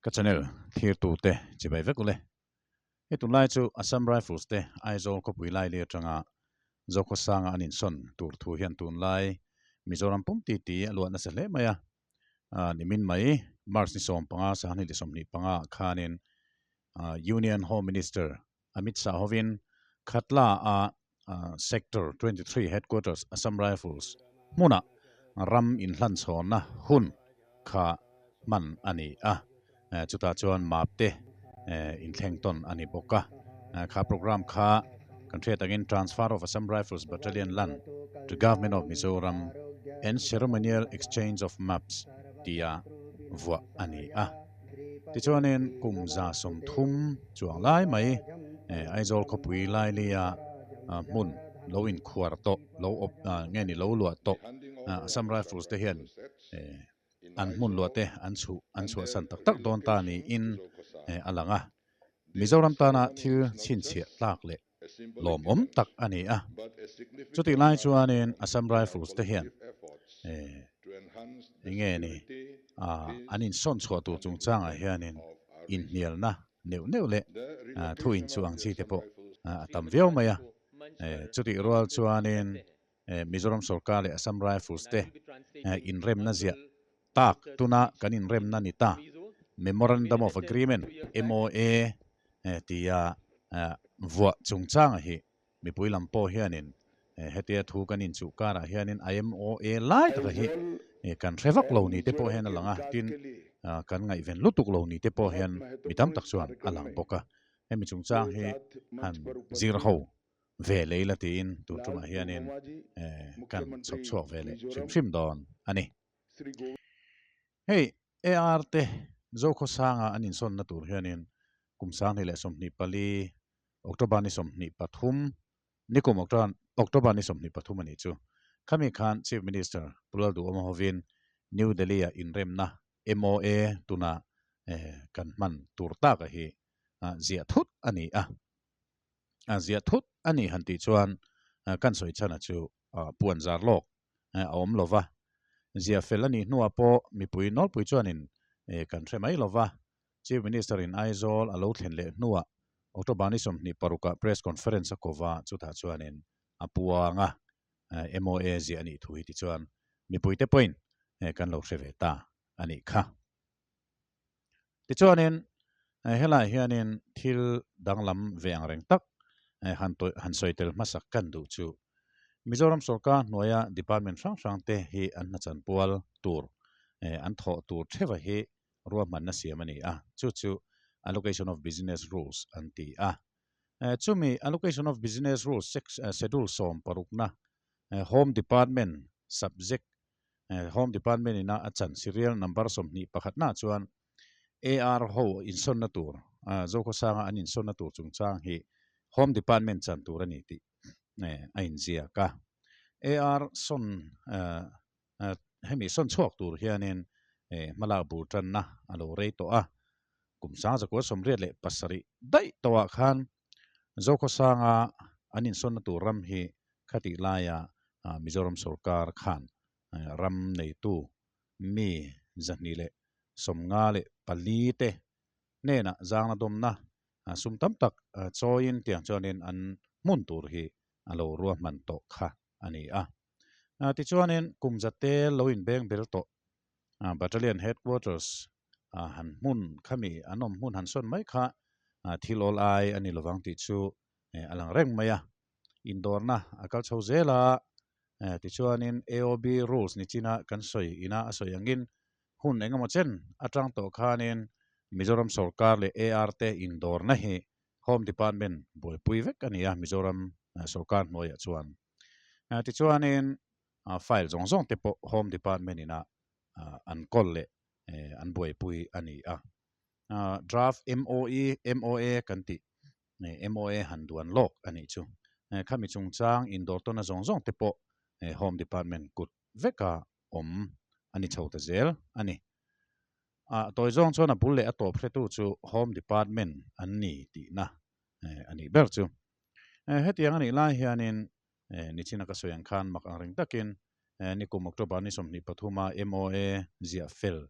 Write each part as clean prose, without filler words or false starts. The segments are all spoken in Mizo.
Ka channel thirtute chibai vek ule. Hei tunlai chu Assam Rifles te Aizawl khawpui laili atanga Zokhawsanga an insawn tur thu hian tunlai Mizoram pum titi a luah nasa hle mai a. Nimin mai March ni 15 2025 ah khanin Union Home Minister Amit Shah hovin Khatla a Sector 23 Headquarters Assam Rifles hmunah ram inhlanchhawnna hun kha hman a ni a, chutah chuan map te inthleng tawn a ni bawk a. Kha programme kha kan hriat angin Transfer of Assam Rifles Battalion Land to Government of Mizoram and Ceremonial Exchange of Maps tia vuah a ni a. Tichuanin kum 130 chuang lai mai Aizawl khawpui lailia hmun lo inkhuar tawh, lo awp nge ni lo luah tawh Assam Rifles te hian an hmun luah te an chhuh an chhuahsan tak tak dawn ta niin a lang a. Mizoram tana thil chhinchhiah tlak leh lawmawm tak a ni a. Chutih lai chuanin Assam Rifles te hian enge ni an insawn chhuah tur chungchangah hianin inhnialna neuh neuh leh thu inchuh ang chi te pawh a tam viau mai a. Chutih rual chuanin Mizoram sorkar leh Assam Rifles te inremna ziah tak tuna kan inremna ni ta Memorandum of Agreement, MOA, tia vuah chungchanga hi mipui lam pawh hianin hetia thu kan inchuh karah hianin a MOA lai taka hi kan hre vak lo ni te pawh hian a lang a, tin kan ngaihven lutuk lo ni te pawh hian mi tam tak chuan a lang bawk a. Hemi chungchang hi han zir ho ve leh ila tiin tun tumah hianin kan chhawp chhuak ve leh hrim hrim dawn a ni. Hei AR te Zokhawsanga an insawnna tur hianin kum 2024 October ni 23 nikum October ni 23 a nih chu. Khami khan Chief Minister Pu Lalduhawma hovin New Delhi-ah inremna MOA tuna kan hman tur taka hi ziah thut a ni a. A ziah thut a ni han tih chuan kan sawi chhana chu puan zar lawk a awm lo va. Ziah fel a nih hnuah pawh mipui nawlpui chuanin kan hre mai lo va. Chief Minister in Aizawl a lo thlen leh hnuah October ni 26 ah press conference a ko va, chutah chuanin a puang a, MOA ziah a nih thu hi tichuan mipuite pawhin kan lo hre ve ta a nih kha. Tichuanin helaiah hianin thil danglam ve ang reng tak han han sawi tel hmasak kan duh chu Mizoram sorkar hnuaia department hrang hrang te hi an hnachan pual tur an thawh tur theuha hi ruahmanna siam a ni a, chu chu Allocation of Business Rules an ti a. Chumi Allocation of Business Rules Schedule 16na Home Department subject Home Department ina a chan serial number 21 na chuan AR ho insawnna tur Zokhawsanga an insawnna tur chungchang hi Home Department chan tur a ni tih a inziak a. AR sawn hemi sawn chhuak tur hianin hmalak bur tanna a lo rei tawh a. Kum 1987 daih tawhah khan Zokhawsanga an insawnna tur ram hi khatih laia Mizoram sorkar khan ram neitu mi 254 te hnenah zangna dawmna sum tam tak chawiin tiang chuanin an hmun tur hi a lo ruahman tawh kha a ni a. Tichuanin kum zate lo inbeng bel tawh Battalion Headquarters han hmun khami an awm hmun han sawn mai kha thil awl ai a ni lovang tih chu a lang reng mai a. Indawrna a kal chho zel a, tichuanin AOB rules ni china kan sawi ina a sawi angin hun engemaw chen atang tawh khanin Mizoram sorkar leh AR te indawrna hi Home Department buaipui vek a ni a Mizoram sorkar hnuaiah chuan. Tichuanin file zawng zawng te pawh Home Department ina an kawl leh an buaipui a ni a. Draft MOE, MOA kan tih MOA han duan lawk a nih chu. Khami chungchang indawr tawna zawng zawng te pawh Home Department kut veka awm a ni chho ta zel a ni. A tawi zawng chuan a bul leh a tawp hretu chu Home Department an ni tihna a nih ber chu. Hetiang a nih lai hianin nichina ka sawi ang khan mak ang reng takin nikum October ni 23 a MOA ziah fel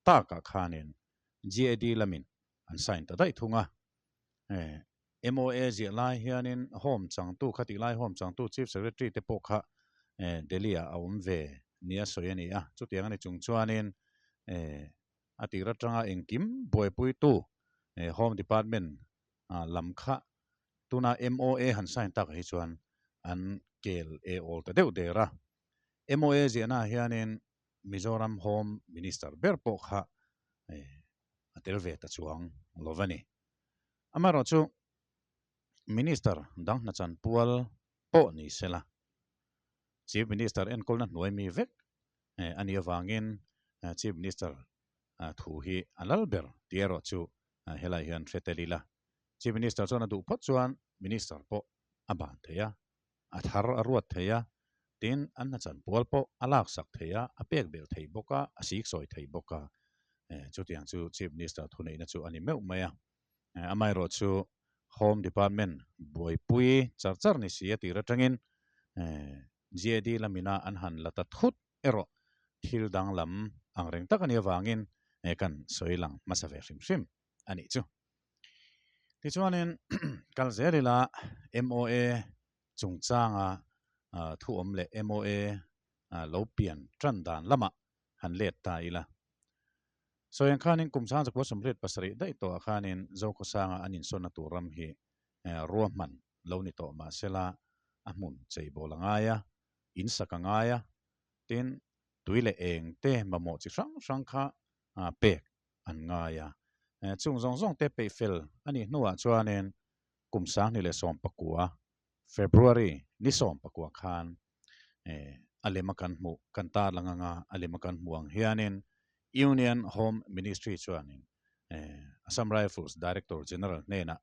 takah khanin. GAD lamin an sign ta daih thung a. MOA ziah lai hianin Home changtu kha tih lai Home changtu Chief Secretary te pawh kha Delhi ah a awm ve nia sawi a ni a. Chutiang a ni chung chuanin a tir atanga engkim buaipuitu Home Department lam kha tuna MOA han sign takah hi chuan an kel e awl ta deuh der a. MOA ziahnaah hianin Mizoram Home Minister ber pawh kha a tel ve ta chuang lo va ni. Amaherawhchu Minister dang hna chanpual pawh ni sela, Chief Minister enkawlna hnuai mi vek a nih avangin Chief Minister thu hi a lal ber tih erawh chu helai hian hre tel ila. Chief Minister chuan a duh phawt chuan Minister pawh a ban thei a, a thar a ruat thei a, tin an hna chanpual pawh a laksak thei a, a pek belh thei bawk a, a siksawi thei bawk a. Chutiang chu Chief Minister thuneihna chu a ni meuh mai a. Amaherawhchu Home Department buaipui char char ni si a tir atangin GAD lamina an han la ta thut erawh thil danglam ang reng tak a nih avangin kan sawi lang hmasa ve hrim hrim a nih chu. Tichuanin kal zel ila MOA chungchanga thu awm leh MOA lo pian tan dan lamah han let ta ila. Sawi ang khanin kum sang zakua 87 daih tawhah khanin Zokhawsanga an insawnna tur ram hi ruahman lo ni tawh mahsela a hmun cheibawl a ngai a, in sak a ngai a, tin tui leh eng te mamawh chi hrang hrang kha pek an ngai a. Chung zawng zawng te peih fel a nih hnuah chuanin kum 2019 February ni 19 khan a lema kan hmuh kan tarlang anga a lema kan hmuh ang hianin Union Home Ministry chuanin Assam Rifles Director General hnenah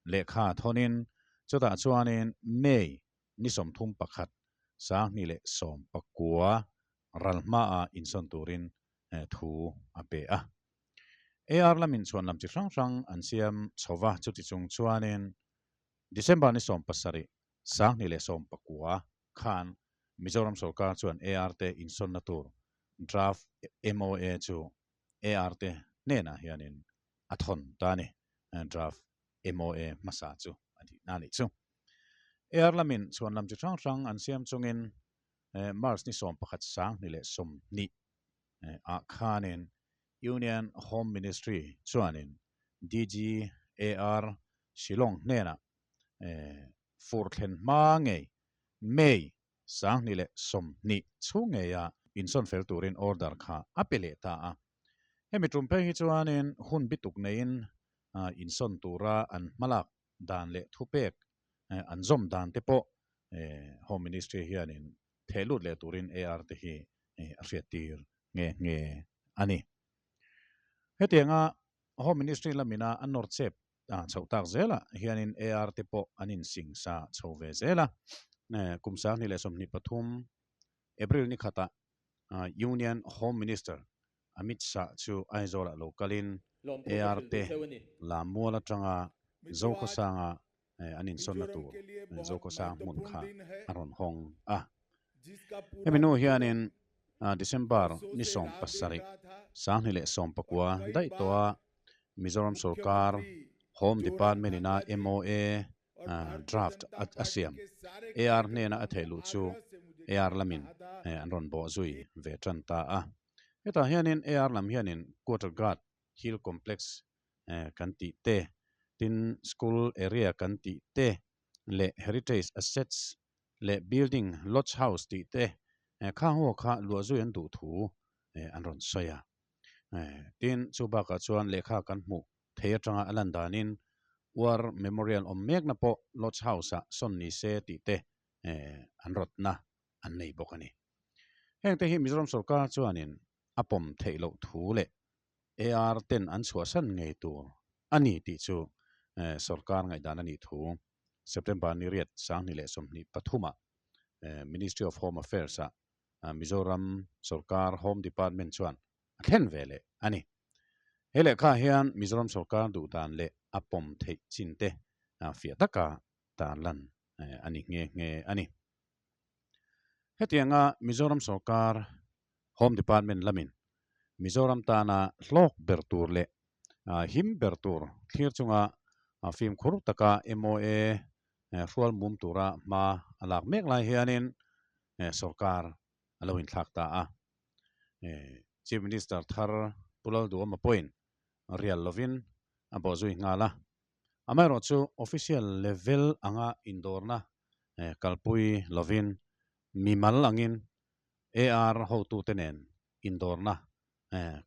lehkha thawnin chutah chuanin May ni 31 2019 ral hmaah insawn turin thu a pe a. AR lamin chhuan lam chi hrang hrang an siam chho va, chuti chung chuanin December ni 17, 2019 khan Mizoram sorkar chuan AR te insawnna tur draft MOA chu AR te hnenah hianin a thawn ta a ni. Draft MOA hmasa chu a tihna a nih chu. AR lamin chhuan lam chi hrang hrang an siam chungin March ni 11 2020 ah khanin Union Home Ministry chuanin DGAR Shillong hnenah fur thlen hma ngei May 2020 chhung ngeia insawn fel turin order kha a pe leh ta a. Hemi tum phei hi chuanin hun bituk neiin insawn tura an hmalak dan leh thupek an zawm dan te pawh Home Ministry hianin theh lut leh turin AR te hi a hriattir nghe nghe a ni. Hetianga Home Ministry lamina a nawr chep chhoh tak zelah hianin AR te pawh an insingsa chho ve zel a. Kum 2023 April ni khatah Union Home Minister Amit Shah chu Aizawlah lo kalin AR te Lammual atanga Zokhawsanga an insawnna tur Zokhawsang hmun kha a rawn hawng a. Hemi hnu hianin December ni 17, 2019 daih tawha Mizoram sorkar Home Department ina MOA draft a siam AR hnena a theih luh chu AR lamin an rawn bawh zui ve tan ta a. Hetah hianin AR lam hianin Quarter Guard Hill Complex kan tih te, tin School Area kan tih te leh Heritage Assets leh Building Lodge House tih te khang ho kha luah zui an duh thu an rawn sawi a. Tin, chu bakah chuan lehkha kan hmuh thei atanga a lan danin War Memorial awm mekna pawh Lodge House-ah sawn ni se tih te an rawtna an nei bawk a ni. Hengte hi Mizoram sorkar chuanin a pawm theih loh thu leh AR ten an chhuahsan ngei tur a ni tih chu sorkar ngaihdan a nih thu September ni riat 2023-ah Ministry of Home Affairs-ah Mizoram sorkar Home Department chuan a thlen ve leh a ni. He lehkha hian Mizoram sorkar duh dan leh a pawm theih chin te fiah taka tarlan a ni nghe nghe a ni. Hetianga Mizoram sorkar Home Department lamin Mizoram tana hlawk ber tur leh Him ber tur thlir chunga fimkhur taka MOA hrual mum tura hma a lak mek lai hianin sorkar a lo inthlak ta a. Chief Minister thar Pu Lalduhawma pawhin rial lovin a bawhzui nghal a. Amaherawhchu official level anga indawrna kalpui lovin mimal angin AR hotute nen indawrna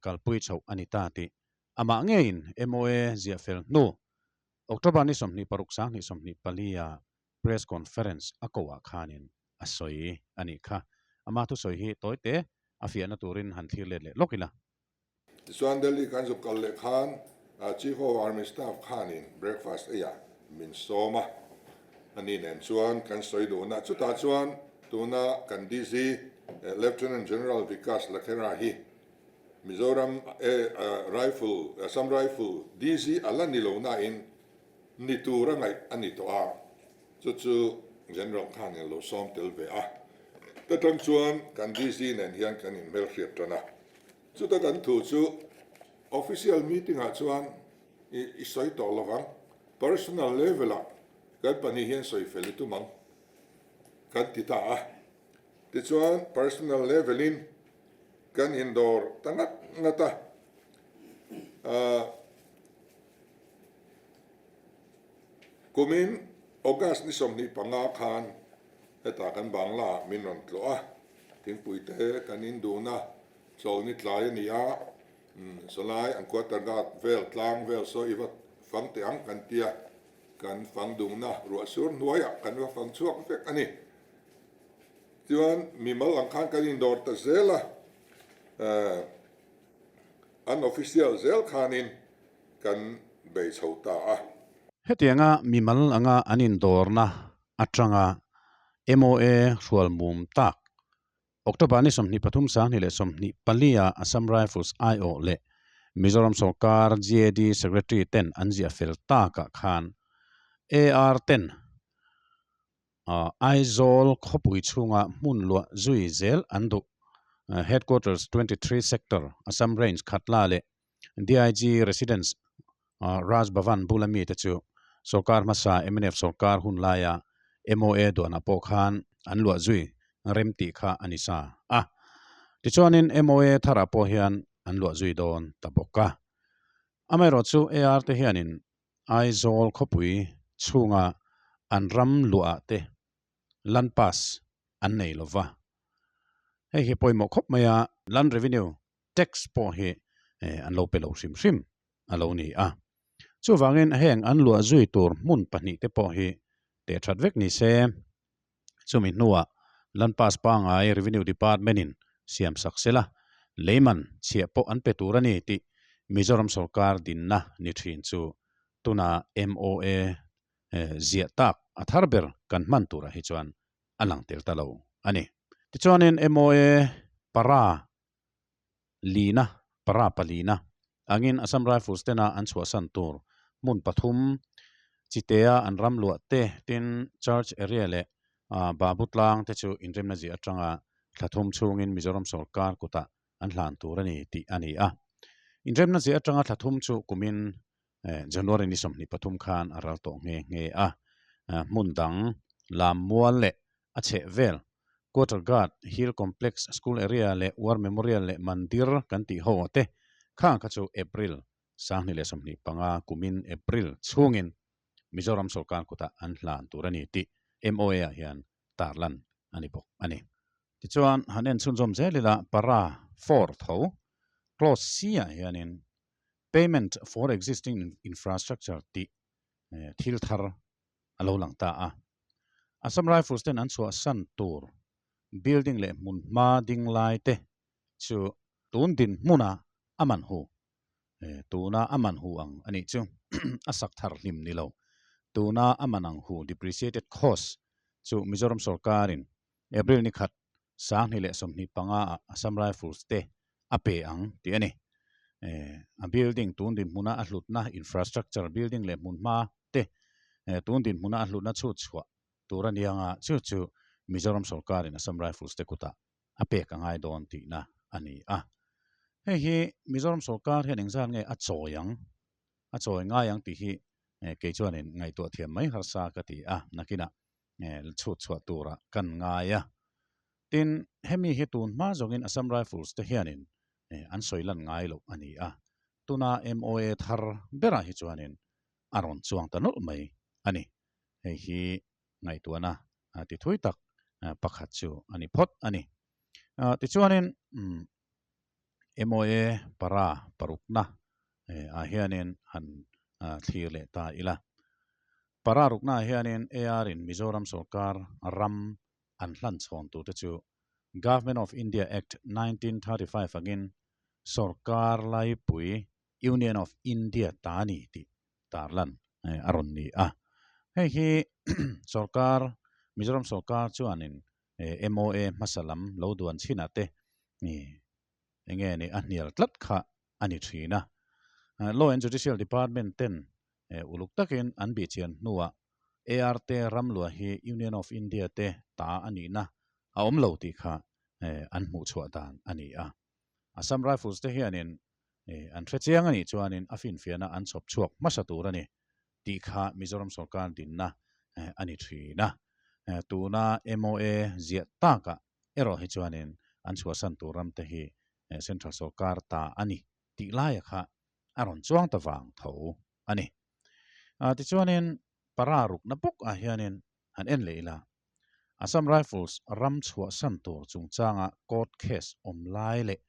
kalpui chhoh a ni ta tih amah ngeiin MOA ziah fel hnu October ni 26 2024 a press conference a koh ah khanin a sawi a nih kha. Ama thusawi hi tawi te a fiahna turin han thlir let leh lawk ila. Tichuan Delhi kan zuk kal leh khan Chief of Army Staff khanin breakfast eiah min sawm a, ani nen chuan kan sawi duhna chutah chuan tuna kan DC Lieutenant General Vikas Lakhera hi Mizoram Rifle, Assam Rifle DC a la ni lo nain ni tur a ngaih a ni tawh a, chu chu General khanin a lo sawm tel ve a, ta tang chuan kan DC nen hian kan inhmelhriat tan a. Chuta kan thu chu official meeting ah chuan i sawi tawh lo vang, personal level ah kan pahnih hian sawi fel i tum ang kan ti ta a. Tichuan personal level in kan indawr ta ngat ngat a, kumin August ni 25 khan hetah kan Bangla ah min rawn tlawh a, thingpui te kan indun a. Chawlni tlai a ni a, sawlai an quarter guard vel tlang vel saw i va fang teh ang kan ti a, kan fang dungna ruah sur hnuaiah kan va fang chhuak vek a ni. Chuan mimal ang khan kan indawr ta zel a, an official zel khanin kan bei chho ta a. Hetianga mimal anga an indawrna atanga MOA hrual mum tak October ni 23 2024 ah Assam Rifles aiawh leh Mizoram sorkar GAD Secretary ten an ziah fel takah khan AR ten Aizawl khawpui chhunga hmun luah zui zel an duh. Headquarters 23 Sector, Assam Range Khatla leh DIG Residence Raj Bhavan bula mite chu sorkar hmasa mnf sorkar hun laia MOA duanah pawh khan an luah zui rem tih kha a ni sa a. Tichuanin MOA tharah pawh hian an luah zui dawn ta bawk a. Amaherawh chu AR te hianin Aizawl khawpui chhunga an ram luahah te land pass an nei lova. Hei hi pawimawh khawp mai a, land revenue tax pawh hi an lo pe lo hrim hrim a lo ni a. Chuvangin heng an luah zui tur hmun pahnihte pawh hi teh that vek ni se. Chumi hnuah Land Pass pangngai Revenue Department-in siam sak sela, leiman chhiah pawh an pe tur a ni tih Mizoram sorkar dinna ni thin chu tuna MOA ziah tak a thar ber kan hman turah hi chuan a lang tel ta lo a ni. Tichuanin MOA para lina, para palina angin Assam Rifles tena an chhuahsan tur hmun pathum Chitea an ram luah te tin Church area leh Babu tlang te chu inremna zia atanga thla thum chhungin Mizoram sorkar kutah an hlan tur a ni tih a ni a. Inremna zia atanga thla thum chu kumin January ni 23 khan a ral tawh nghe nghe a. Hmun dang Lammual leh a chheh vel Quarter Guard, Hill Complex, School Area leh War Memorial leh Mandir kan tih ho te khang kha chu April 2025 kumin April chhungin Mizoram sorkar kutah an hlan tur a ni tih MOA ah hian tarlan a ni bawk a ni. Tichuan, han en chhunzawm zel ila para four tho clause C ah hianin Payment for existing infrastructure tih thil thar a lo lang ta a. Assam Rifles ten an chhuahsan tur building leh hmunhma ding lai te chu tun dinhmuna a man hu, tuna a man hu ang a nih chu a sak thar hlim ni lo, tuna a man ang hu depreciated cost chu Mizoram sorkarin April ni khat 2025 ah Assam Rifles te a pe ang tih a ni. A building tun dinhmuna a hlutna infrastructure building leh hmunhma te tun dinhmuna a hlutna chhut chhuah tur a nia nga chu chu Mizoram sorkarin Assam Rifles te kutah a pek a ngai dawn tihna a ni a. Hei hi Mizoram sorkar hian engzat nge a chawi ang? a chawi ngai ang tih hi kei chuanin ngaihtuah thiam mai harsa ka ti a, nakinah chhut chhuah turah kan ngai a. Tin, hemi hi tun hma zawngin Assam Rifles te hianin an sawi lan ngai loh a ni a, tuna MOA thar berah hi chuanin a rawn chuang ta nawlh mai a ni. Hei hi ngaihtuahna ti thui tak pakhat chu a ni phawt a ni. Tichuanin MOA para parukna ah hianin han thlir leh ta ila. Para rukna ah hianin AR in Mizoram sorkar ram an hlan chhawn turte chu Government of India Act 1935 angin sorkar laipui Union of India ta ni tih tarlan a rawn ni a. Hei hi sorkar, Mizoram sorkar chuanin MOA hmasa lam lo duan chinah te enge ni a hnial tlat kha a ni thin a. Law and Judicial Department ten uluk takin an bihchian hnuah AR te ram luah hi Union of India te ta a nihna a awm lo tih kha an hmuhchhuah dan a ni a. Assam Rifles te hianin an hre chiang a nih chuanin a finfiahna an chhawp chhuak hmasa tur a ni tih kha Mizoram sorkar dinna a ni thin a. Tuna MOA ziah takah erawh hi chuanin an chhuahsan tur ram te hi Central sorkar ta a ni tih laia kha a rawn chuang ta vang tho a ni. Tichuanin para rukna bawk ah hianin han en leh ila, Assam Rifles ram chhuahsan tur chungchanga court case awm lai leh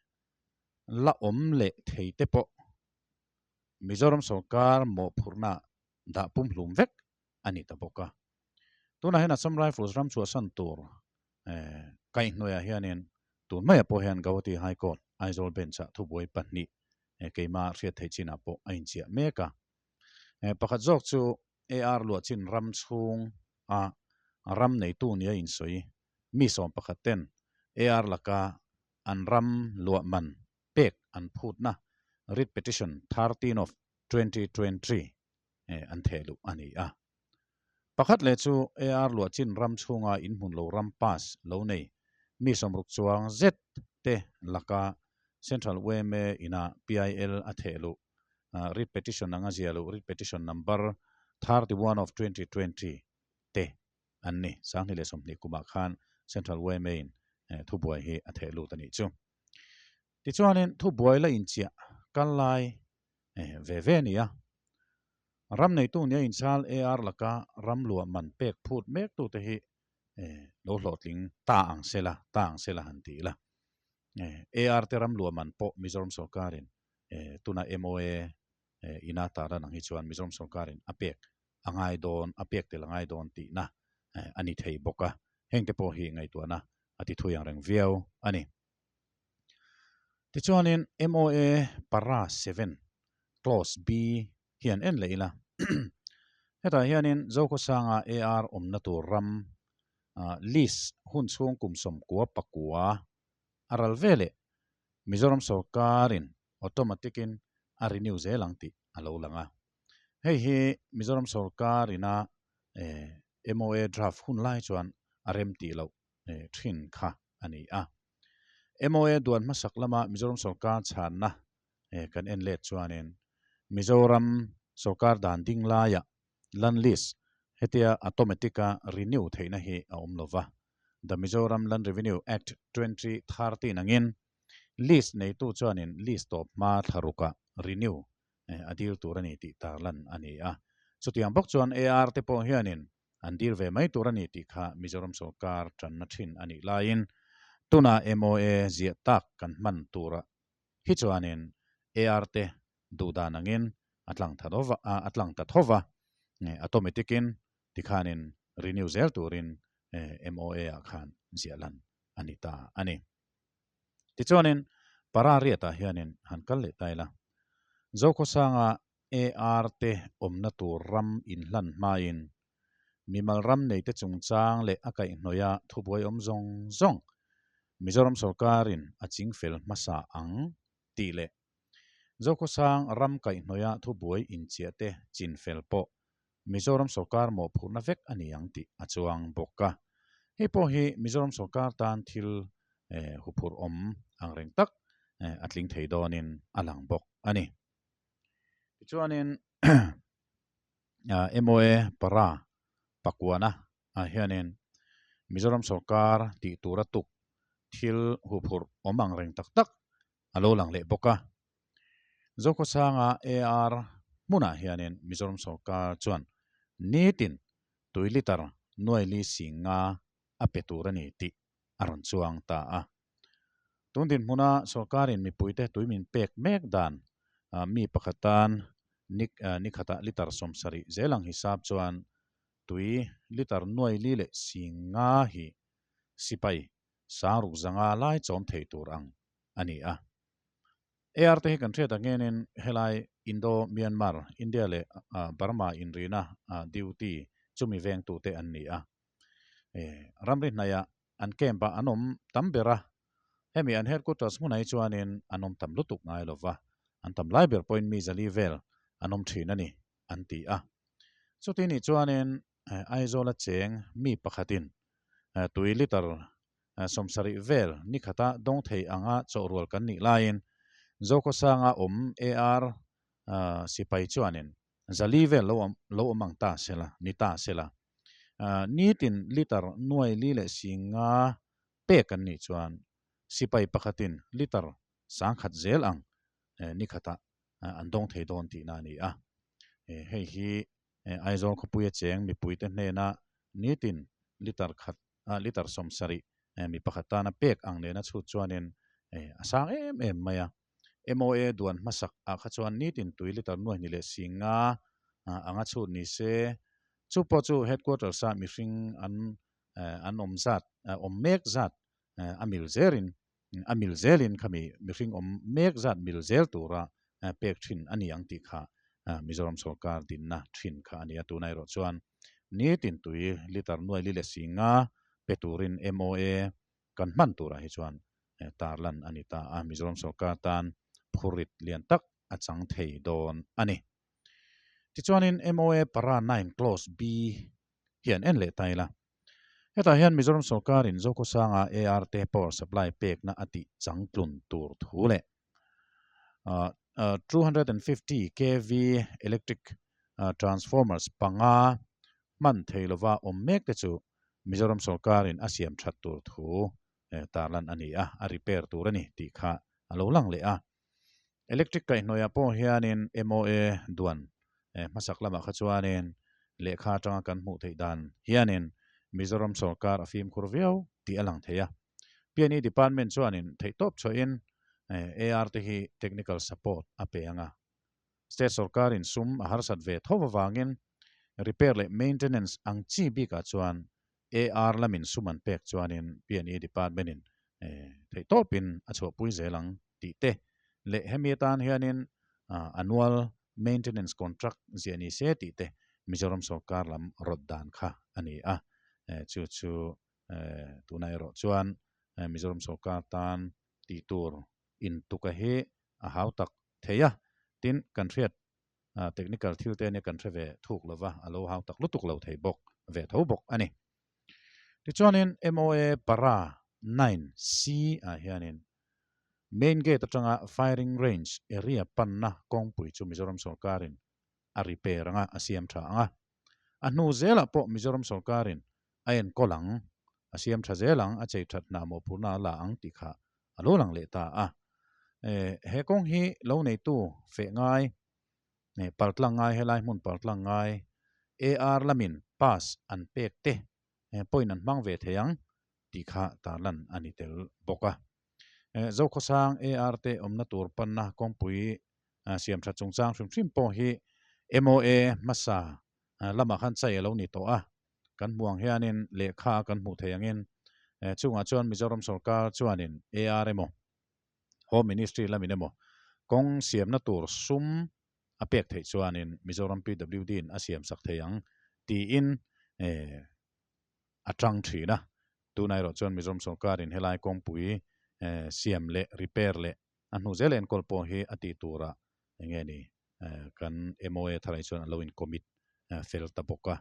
la awm leh thei te pawh Mizoram sorkar mawhphurhna dah pumhlum vek a ni ta bawk a. Tunah hian Assam Rifles ram chhuahsan tur kaihhnuaiah hianin tun maiah pawh hian Gauhati High Court Aizawl Bench-ah thubuai pahnih keimah hriat theih chinah pawh a inchiah mek a. Pakhat zawk chu AR luahchin ram chhung a ram neitu nia insawi mi 11 ten AR laka an ram luah man pek an phutna writ petition 13 of 2023 an theh luh a ni a. Pakhat leh chu AR luahchin ram chhunga inhmun lo ram pass lo nei mi 60 chuang zet te laka Central yma ina PIL a theh luh writ petition anga zia luh writ petition number 31 of 2020 te an ni. 2020 kumah khan Central yma in thubuai hi a theh lut a nih chu. Tichuanin thubuai la inchiah kal lai ve ve a ni a. Ram neitu nia inchhal AR laka ram luah man pek phut mek tute hi lo hlawhtling ta ang sela, ta ang sela han ti ila. AR te ram luah man pawh Mizoram sorkarin tuna MOA ina tarlan ang hi chuan Mizoram sorkarin a pek a ngai dawn, a pek tel a ngai dawn tihna a ni thei bawk a. Hengte pawh hi ngaihtuahna a ti thui ang reng viau a ni. Tichuanin MOA para 7 clause B hian en leh ila. Hetah hianin Zokhawsanga AR awmna tur ram lease hun chhung kum 99 a ral ve leh Mizoram sorkarin automatic-in a renew zel ang tih a lo lang a. Hei hi Mizoram sorkarina MOA draft hun lai chuan a rem tih loh thin kha a ni a. MOA duan hmasak lama Mizoram sorkar chhanna kan en let chuanin Mizoram sorkar dan ding laiah Land Lease hetia automatic-a renew theihna hi a awm lo va. The Mizoram Land Revenue Act 2013 angin lease neitu chuanin lease tawp hma thlarukah renew a dil tur a ni tih tarlan a ni a. Chutiang bawk chuan AR te pawh hianin an dil ve mai tur a ni tih kha Mizoram sorkar tanna thin a nih laiin tuna MOA ziah tak kan hman turah hi chuanin AR te duh dan angin a tlang ta tho va, a tlang ta tho va, automatic-in tikhanin renew zel turin MOA ah khan ziah lan a ni ta a ni. Tichuanin para riatah hianin han kal leh ta ila, Zokhawsanga AR te awmna tur ram inhlan hmain mimal ram neite chungchang leh a kaihhnawih a thubuai awm zawng zawng Mizoram sorkarin a chingfel hmasa ang tih leh Zokhawsang ram kaihhnawih a thubuai inchiah te chinfel pawh Mizoram sorkar mawhphurhna vek a ni ang tih a chuang bawk a. Hei pawh hi Mizoram sorkar tan thil huphurh awm angreng tak a tling thei dawnin a lang bawk a ni. Tichuanin. MOA para pakuana ah hianin Mizoram sorkar tih tura tuk thil huphurh awm ang reng tak tak a lo lang leh bawk a. Zokhawsanga AR hmunah hianin Mizoram sorkar chuan nitin tui litre nuai li sing nga a pe tur a ni tih a rawn chuang ta a. Tun dinhmuna sorkarin mipuite tui min pek mek dan mi pakhat tan ni khatah litre 70 zel ang hisap chuan tui litre nuai li leh sing nga hi sipai sangruk zanga lai chawm thei tur ang a ni a. AR te hi kan hriat ang ngenin helai Indo Myanmar, India leh Burma inrina duty chumi vengtute an ni a. Ramri hnaihah an camp ah an awm tam ber a, hemi an headquarters hmunah hi chuanin an awm tam lutuk ngai lo va, an tam lai ber pawhin mi zali vel an awm thin a ni an ti a. Chuti nih chuanin Aizawl a cheng mi pakhatin tui litre 70 vel ni khata dawng thei anga chawhrual kan nih laiin Zokhawsanga awm AR sipai chuanin zali vel lo awm lo awm ang ta sela, ni ta sela. Nitin litre nuai li leh si nga pek an nih chuan sipai pakhatin litre 1000 zel ang ni khatah an dawng thei dawn tihna a ni a. Hei hi Aizawl khawpuia cheng mipuite hnena nitin litre khat litre 70 mi pakhat tana pek ang nena chhut chuanin a sang em em mai a. MOA duan hmasak ah kha chuan nitin tui litre nuai hnih leh si nga anga chhut ni se, chu pawh chu headquarters ah mihring an an awm zat awm mek zat a mil zerin a mil zelin khami mihring awm mek zat mil zel tura pek thin a ni ang tih kha Mizoram sorkar dinna thin kha a ni a. Tuna erawh chuan nitin tui litre nuai li leh si nga pe turin MOA kan hman turah hi chuan tarlan a ni ta a, Mizoram sorkar tan phurrit lian tak a chang thei dawn a ni. Tichuanin MOA para 9 clause B hian en leh ta ila. Hetah hian Mizoram sorkarin Zokhawsanga AR te power supply pekna a tih changtlun tur thu leh 250 kV electric transformers panga hman thei lova awm mek te chu Mizoram sorkarin a siam that tur thu tarlan a ni a, a repair tur a ni tih kha a lo lang leh a. Electric kaihhnawihah pawh hianin MOA duan hmasak lamah kha chuanin lehkha atanga kan hmuh theih dan hianin Mizoram sorkar a fimkhur viau tih a lang thei a. PNE department chuanin theihtawp chhuahin AR te hi technical support a pe ang a. State sorkarin sum a harsat ve tho avangin repair leh maintenance ang chi bikah chuan AR lamin sum an pek chuanin PNE department-in theihtawpin a chhuahpui zel ang tih te leh hemi atan hianin annual maintenance contract ziah ni se tih te Mizoram sorkar lam rawt dan kha a ni a. Chu chu tunah erawh chuan Mizoram sorkar tan tih tur intuka hi a hau tak thei a, tin kan hriat technical thil te ania kan hre ve thuk lova a lo hau tak lutuk lo thei bawk ve tho bawk a ni. Tichuanin MOA para 9C ah hianin main gate atanga firing range area panna kawngpui chu Mizoram sorkarin a repair anga a siam tha ang a. A hnu zelah pawh Mizoram sorkarin a enkawl ang, a siam tha zel ang, a chei that hna mawhphurhna a la ang tih kha a lo lang leh ta a. He kawng hi lo neitu feh ngai, paltlang ngai, helai hmun paltlang ngai, AR lamin pass an pek te point an hmang ve thei ang tih kha tarlan a ni tel bawk a. Zokhawsang AR te awmna tur panna kawngpui siam that chungchang hrim hrim pawh hi MOA hmasa lamah khan chai a lo ni tawh a. Kan hmuh ang hianin lehkha kan hmuh thei angin chungah chuan Mizoram sorkar chuanin AR emaw Home Ministry lamin emaw kawng siamna tur sum a pek theih chuanin Mizoram PWD in a siam sak thei ang tiin a tang thin a. Tunah erawh chuan Mizoram sorkarin helai kawngpui siam leh repair leh a hnu zel enkawl pawh hi a tih turah enge ni kan MOA tharai chuan an lo in commit fel ta bawk a,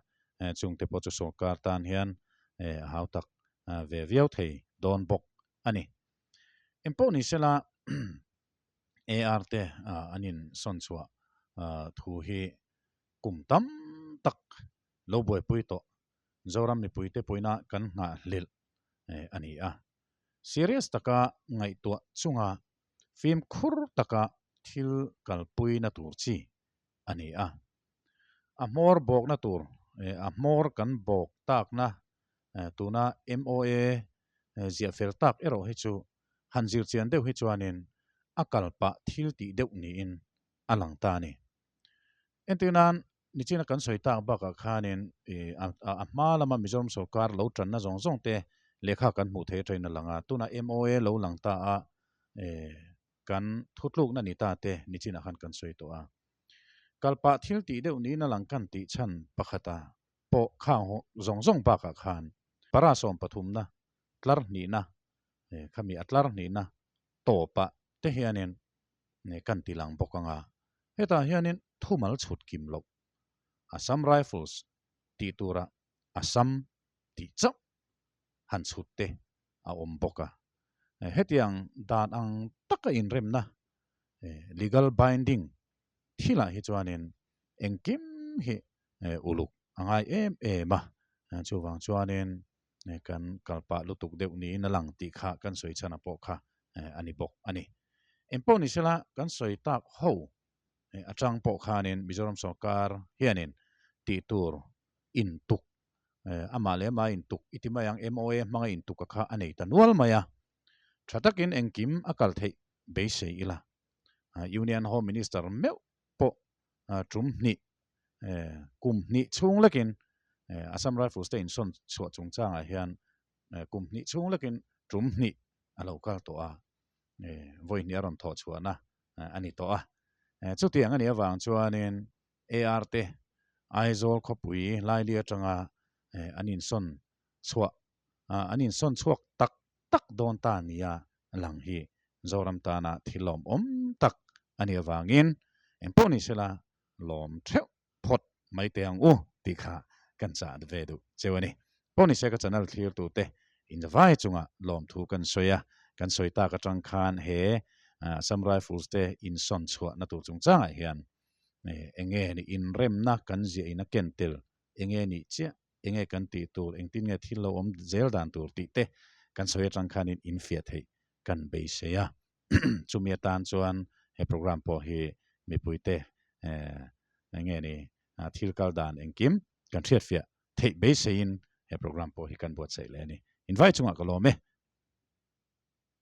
chungte pawh chu sorkar tan hian a hau tak ve viau thei dawn bawk a ni. Engpawh ni sela AR te an in sawn chhuah thu hi. kum tam tak lo buaipui tawh Zoram mipuite puina kan nghahhlelh a ni a. Serious taka ngaihtuah chunga fimkhur taka thil kalpuina tur chi a ni a. A hmawr bawkna tur, a hmawr kan bawk takna tuna MOA ziah fel tak erawh hi chu han zir chian deuh hi chuanin a kal pah thil tih deuh niin a lang ta a ni. Entir nan nichina kan sawi tak bakah khanin a hma lama Mizoram sorkar lo tanna zawng zawng te lehkha kan hmuh theih atangin a lang a, tunah MOA lo lang ta a kan thutlukna ni ta te nichinah khan kan sawi tawh a. Kalpah thil tih deuh niin a lang kan tih chhan pakhata pawh khang zawng zawng bakah khan para sawmpathumna tlar hnihna khami a tlar hnihna tawpah te hianin kan ti lang bawk ang a, hetah hianin thumal chhut kim loh Assam Rifles tih turah Assam tih chauh han chhut te a awm bawk a. Hetiang dan ang taka inremna legal binding thilah hi chuanin engkim hi uluk a ngai em em a, chuvang chuanin kan kalpah lutuk deuh niin a lang tih kha kan sawi chhan a pawh kha a ni bawk a ni. Engpawh ni sela kan sawi tak ho atang pawh khanin Mizoram sawrkar hianin tih tur intuk amah leh amah intuk i ti mai ang MOA hmanga intuk a kha a nei ta nual mai a, tha takin engkim a kal theih beisei ila Union Home Minister meuh pawh tum hnih kum hnih chhung lekin Assam Rifles te insawn chhuah chungchangah hian kum hnih chhung lekin tum hnih a lo kal tawh a, vawi hnih a rawn thawh chhuahna a ni tawh a. Chutiang a nih avang chuanin AR te Aizawl khawpui laili atanga an insawn chhuah an insawn chhuak tak tak dawn ta nia lang hi Zoram tana thil lawmawm tak a nih avangin engpawh ni sela lawm theuh phawt mai teh ang u tih kha kan chah ve duh cheu a ni. Pawh ni se ka channel thlir tute invai chunga lawmthu kan sawi a, kan sawi tak atang khan he Assam Rifles te insawn chhuahna tur chungchangah hian enge ni inremna kan ziah in a ken tel enge nih chiah enge kan tih tur engtin nge thil lo awm zel dan tur tih te kan sawi atang khanin infiah theih kan beisei a. Chumi atan chuan he program pawh hi mipuite eng nge ni thil kal dan engkim kan hriatfiah theih beiseiin he program pawh hi kan buatsaih leh a ni. Invai chungah ka lawm e.